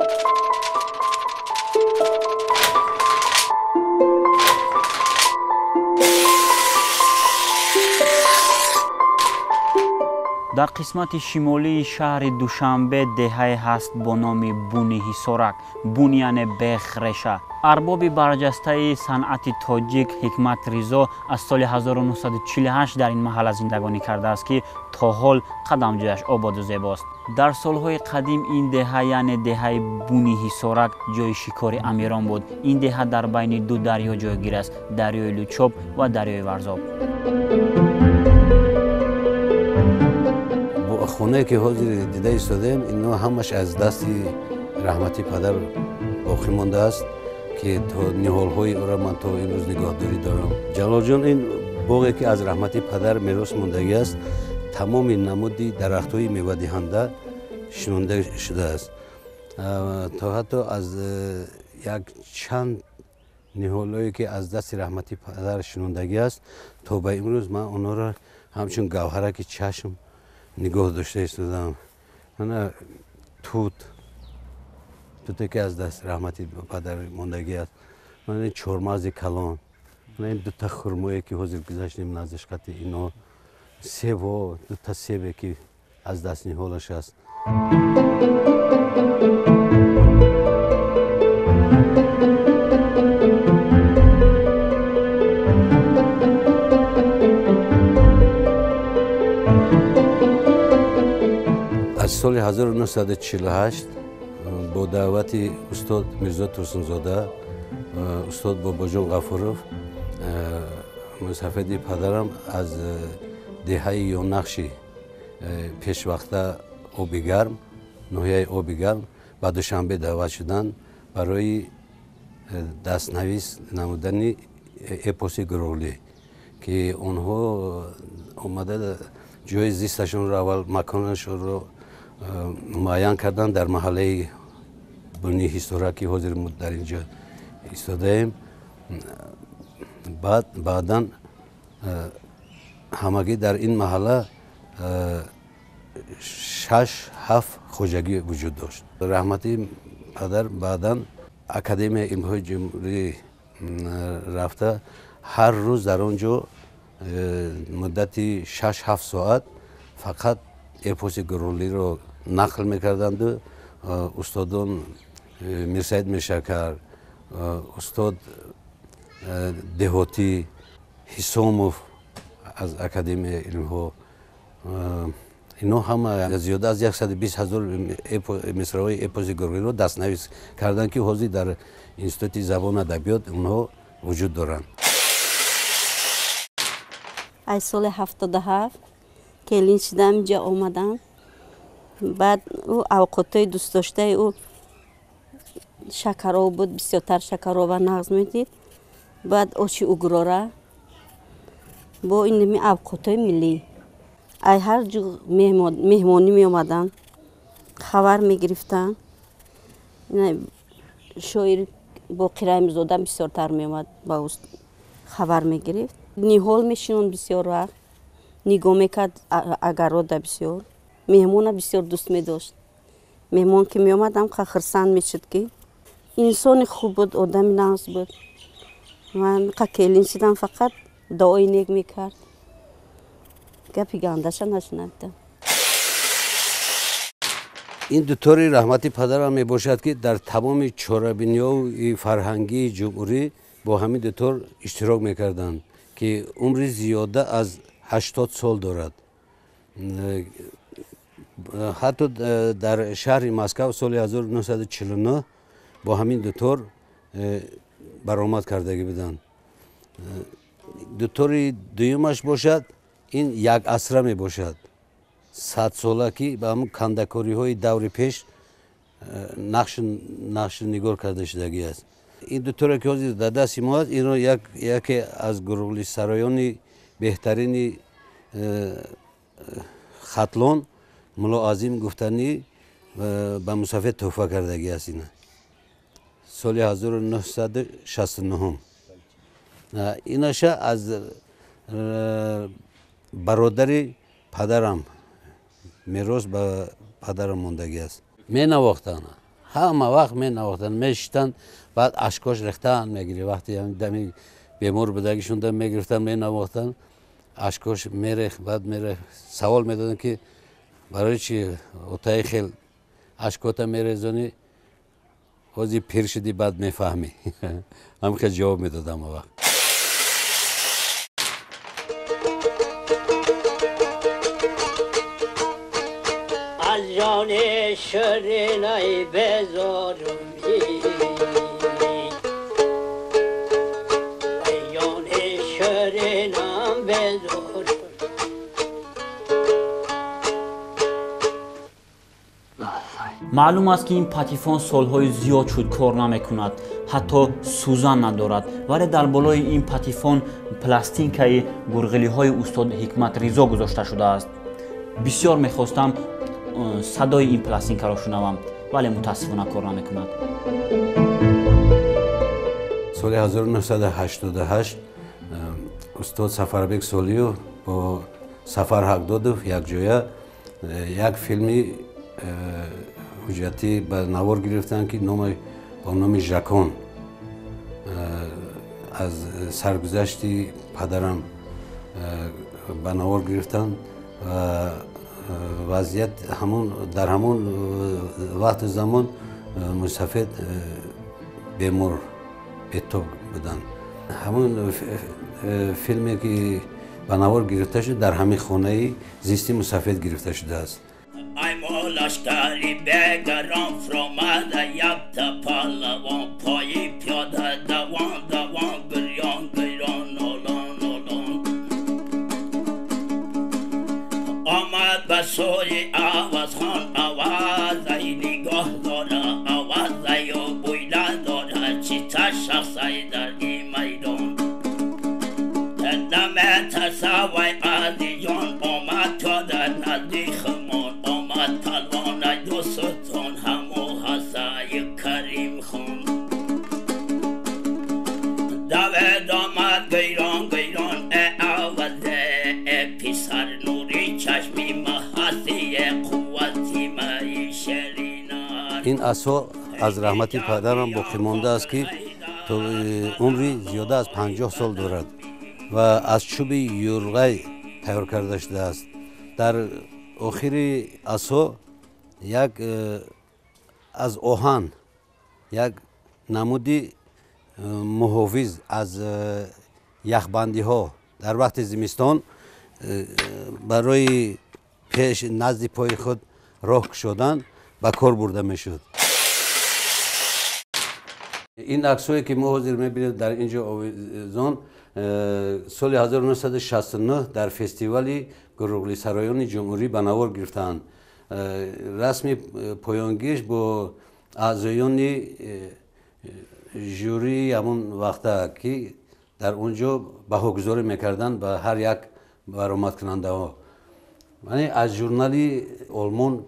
Дар қисмати шимолии шаҳри Душанбе деҳае ҳаст бо номи Буни Ҳисорак. Бун яъне бех, реша. Арбоби барҷастаи санъати тоҷик Ҳикмат Ризо аз соли 1948 дар ин маҳалла зиндагонӣ кардааст, ки то ҳол қадамҷояш ободу зебост. Дар солҳои қадим ин деҳа, яъне деҳаи Буни Ҳисорак, ҷои шикори амирон буд. Ин деҳа дар байни ду дарё ҷойгир аст: дарёи Лучоб ва дарёи Варзоб. Хонае ки ҳозир дида истодаем, ино ҳамаш аз дасти раҳмати падар боқӣ мондааст, ки то ниҳолҳои ӯро ман то имрӯз нигоҳдорӣ дорам. Ҷалолҷон, ин боғе ки аз раҳмати падар мерос мондагӣ аст, тамоми намуди дарахтҳои мевадиҳанда шинонда шудааст. То ҳатто аз як чанд ниҳолҳое ки аз дасти раҳмати падар шинондагӣ аст, то ба имрӯз ман онҳоро ҳамчун гавҳараки чашм нигоҳ дошта истодам. Мана тут, туте ки аз даст раҳмати падар мондагӣ аст. Мана ин чормағзи калон, мана ин дута хурмое ки ҳозир гузаштем наздиш қати ино, себҳо, дута себе ки аз даст ниҳолаш аст. Аз соли 1948 бо даъвати устод Мирзо Турсунзода, устод Бобоҷон Ғафуров, мусафиди падарам аз деҳаи Ёнақши пешвақта Оби Гарм, ноҳияи Оби Гарм ба Душанбе даъват шуданд барои дастнавис намудани эпоси Гурӯғлӣ, ки онҳо омада ҷои зисташонро, аввал маконашонро муайян карданд дар маҳаллаи Буни Ҳисорак, ки ҳозир мо дар ин ҷо истодаем. Баъдан ҳамагӣ дар ин маҳалла 6-7 хоҷагӣ вуҷуд дошт. Раҳмати падар баъдан Академияи илмҳои ҷумҳурӣ рафта, ҳар рӯз дар он ҷо муддати 6-7 соат фақат эпоси Гурӯғлиро нақл мекарданду устодон Мирсаид Миршакар, устод Деҳотӣ, Ҳисомов аз Академияи илмҳо, ино ҳама зиёда аз 120 ҳазор мисраҳои эпоси Гурӯғлиро дастнавис карданд, ки ҳозир дар Институти забону адабиёт онҳо вуҷуд доранд. Аз соли 77 келин шудам, инҷа омадам. Баъд ӯ авқотҳои дӯстдоштаи ӯ шакароб буд, бисёртар шакарова нағз медид. Баъд оши угрора бо инами авқотҳои миллӣ. Ай ҳар ҷо меҳмонӣ меомаданд, хабар мегирифтанд. Шоир Боқир Раҳимзода бисёртар меомад, ба ӯ хабар мегирифт. Ниҳол мешинонд бисёр вақт, нигоҳ мекард агарода бисёр. Меҳмона бисёр дӯст медошт. Меҳмон ки меомад, ҳам хурсанд мешуд, ки инсони хуб буд, одами нағз буд. Ман келин шудам, фақат дуои нек мекард, гапи гандаша нашунавидам. Ин дутори раҳмати падарам мебошад, ки дар тамоми чорабиниҳои фарҳангии ҷумҳурӣ бо ҳамин дутор иштирок мекарданд, ки умри зиёда аз 80 сол дорад. Ҳатто дар шаҳри Москав соли 1949 бо ҳамин дутор баромад кардагӣ буданд. Дутори дуюмаш бошад, ин як асра мебошад, 100 сола, ки ба ҳамун кандакориҳои даври пеш нақшу нигор карда шудагӣ аст. Ин дуторе ки ҳозир дар дасти мо аст, инро яке аз гурӯғлисароёни беҳтарини Хатлон, Мулло Азим гуфтанӣ, ба мусафир тӯҳфа кардагӣ аст. Ина соли 1969 инаша аз бародари падарам мерос ба падарам мондагӣ аст. Менавохтанд, Ҳама вақт менавохтанд, мешиштанд, баъд ашкош рехтан мегирифт. Вақте дами бемор будагишонда мегирифтанд, менавохтанд, ашкош мерехт, баъд мерехт. Савол медоданд, ки барои чи отаи хел ашкота мерезонӣ, ҳозир пир шудӣ, баъд мефаҳмӣ. Ҳамин хел ҷавоб медодам он вақт. از جان شیرینای بزارم، ای جان شیرینم بزارم. Маълум аст, ки ин патефон солҳои зиёд шуд кор намекунад, ҳатто сӯзан надорад, вале дар болои ин патефон пластинкаи гурғилиҳои устод Ҳикмат Ризо гузошта шудааст. Бисёр мехостам садои ин пластинкаро шунавам, вале мутаассифона кор намекунад. Соли 1988 устод Сафарбек Солиев бо Сафар Ҳақдодов якҷоя як филми ҳуҷҷатӣ ба навор гирифтанд, ки бо номи Жакон аз саргузашти падарам ба навор гирифтанд ва вазъият дар ҳамон вақту замон мусафед бемор бетоб буданд. Ҳамон филме, ки ба навор гирифта шуд, дар ҳамин хонаи зисти мусафед гирифта шудааст. Ай мо лашкари бегарон фуромада, якта паҳлавон пои пиёда давон давон, гирён гирён, нолон нолон омад ба сӯи Авазхон. Авазай нигоҳ дора, авазаю буйла дора, чита шахсай дар ин майдон наметарса вай азиҷон. Омад то дар назди хумон омад палвонай дусутон, ҳамо ҳасаи Каримхон. Давед омад гирон гирон, э авазе, э писар, нури чашми ма ҳастие, қуввати маи шерина. Ин асо аз раҳмати падарам боқӣ мондааст, ки то умри зиёда аз 50 сол дорад ва аз чӯби юрғай тайёр карда шудааст. Дар охири асо як аз оҳан як намуди муҳофиз аз яхбандиҳо дар вақти зимистон барои пеш назди пои худ роҳ кушодан ба кор бурда мешуд. Ин аксҳое, ки мо ҳозир мебинем дар ин ҷо овезон, соли 1969 дар фестивали гурӯғлисароёни ҷумҳурӣ ба навор гирифтаанд. Расми поёнгиш бо аъзоёни жюрии ҳамон вақта, ки дар он ҷо баҳогузорӣ мекарданд ба ҳар як баромадкунандаҳо. Аз журнали Олмон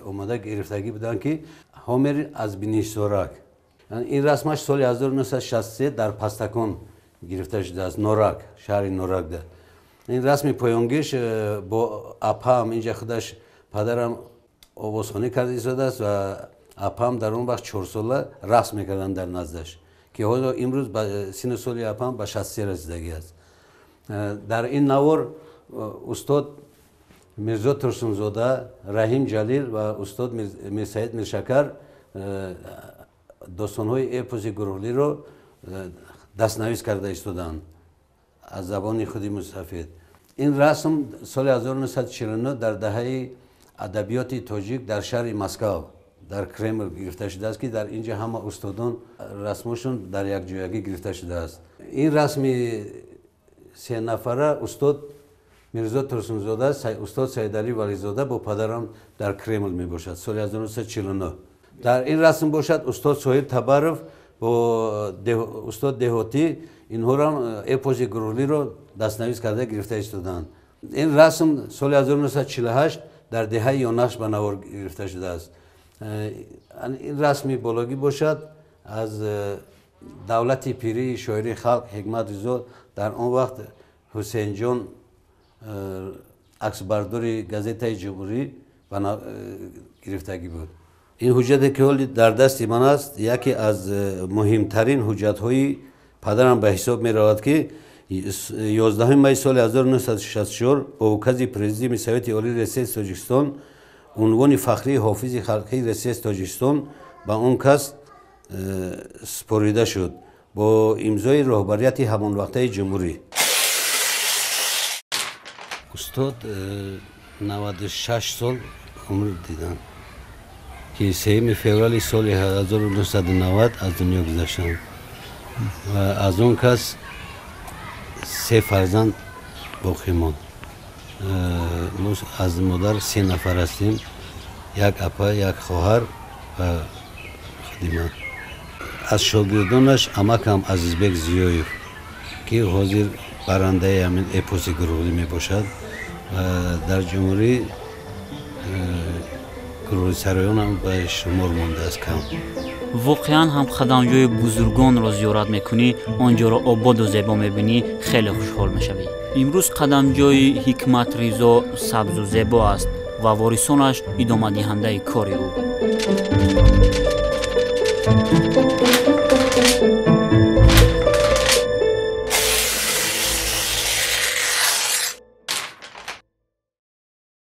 омада гирифтагӣ буданд, ки Ҳомер аз Бинишсорак. Ин расмаш соли 1963 дар Пастакон гирифта шудааст, Норак, шаҳри Норакда. Ин расми поёнгиш бо апаам, инҷа худаш падарам овозхонӣ карда истодааст ва апаам дар он вақт 4сола рақс мекарданд дар наздаш, ки ҳоло имрӯз ба сину соли апаам ба 63 расидагӣ аст. Дар ин навор устод Мирзо Турсунзода, Раҳим Ҷалил ва устод Мирсаид Миршакар достонҳои эпоси гурӯҳлиро дастнавис карда истоданд аз забони худи мусафед. Ин расм соли 1949 дар даҳаи адабиёти тоҷик дар шаҳри Москав дар Кремл гирифта шудааст, ки дар ин ҷо ҳама устодон расмошон дар якҷоягӣ гирифта шудааст. Ин расми сенафара устод Мирзо Турсунзода, устод Саидалӣ Вализода бо падарам дар Кремл мебошад соли 1949. Дар ин расм бошад устод Соҳиб Табаров бо устод Деҳотӣ, инҳорам эпоси гурӯҳлиро дастнавис карда гирифта истоданд. Ин расм соли 1948 дар деҳаи Ёнахш ба навор гирифта шудааст. Ин расми бологӣ бошад аз давлати пирии шоири халқ Ҳикмат Ризо, дар он вақт Ҳусейнҷон аксбардори газетаи ҷумҳурӣ гирифтагӣ буд. Ин ҳуҷҷате ки ҳоли дар дасти ман аст, яке аз муҳимтарин ҳуҷҷатҳои падарам ба ҳисоб меравад, ки 11 май соли 1964 бо укази Президиуми Совети Олии РСС Тоҷикистон унвони фахрии ҳофизи халқии РСС Тоҷикистон ба он кас супорида шуд бо имзои роҳбарияти ҳамонвақтаи ҷумҳурӣ. Устод 96 сол умр диданд, ки 3 феврали соли 1990 аз дунё гузаштанд ва аз он кас се фарзанд боқӣ монд. Мо аз модар се нафар ҳастем: як апа, як хоҳар ва худи ман. Аз шогирдонаш амакам Азизбек Зиёев, ки ҳозир барандаи ҳамин эпоси Гурӯғлӣ мебошад ва дар ҷумҳурӣ гурӯҳсароёнам ба шумор мондааст кам. Воқеан ҳам қадамҷои бузургонро зиёрат мекунӣ, он ҷоро ободу зебо мебинӣ, хеле хушҳол мешавӣ. Имрӯз қадамҷои Ҳикмат Ризо сабзу зебо аст ва ворисонаш идомадиҳандаи кори ӯ.